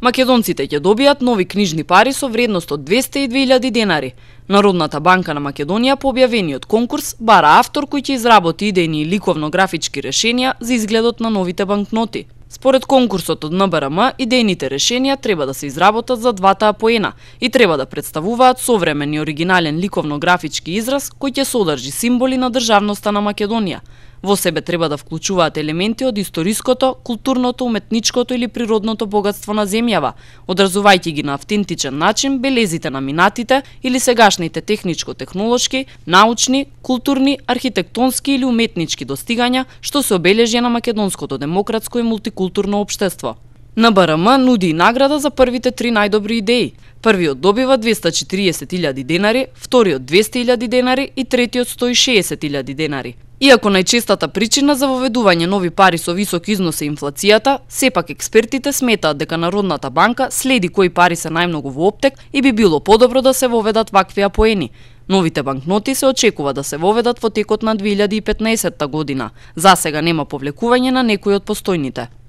Македонците ќе добијат нови книжни пари со вредност од 202.000 денари. Народната банка на Македонија по објавениот конкурс бара автор кој ќе изработи идејни и ликовно-графички решенија за изгледот на новите банкноти. Според конкурсот од НБРМ, идејните решенија треба да се изработат за двата поена и треба да представуваат современ и оригинален ликовно-графички израз кој ќе содржи символи на државноста на Македонија. Во себе треба да вклучуваат елементи од историското, културното, уметничкото или природното богатство на земјава, одразувајќи ги на автентичен начин белезите на минатите или сегашните техничко-технолошки, научни, културни, архитектонски или уметнички достигања што се обележија на македонското демократско и мултикултурно општество. НБРМ нуди и награда за првите 3 најдобри идеи. Првиот добива 240.000 денари, вториот 200.000 денари и третиот 160.000 денари. Иако најчестата причина за воведување нови пари со висок износ е инфлацијата, сепак експертите сметаат дека Народната банка следи кои пари се најмногу во оптек и би било подобро да се воведат вакви поени. Новите банкноти се очекува да се воведат во текот на 2015 година. Засега нема повлекување на некои од постојните.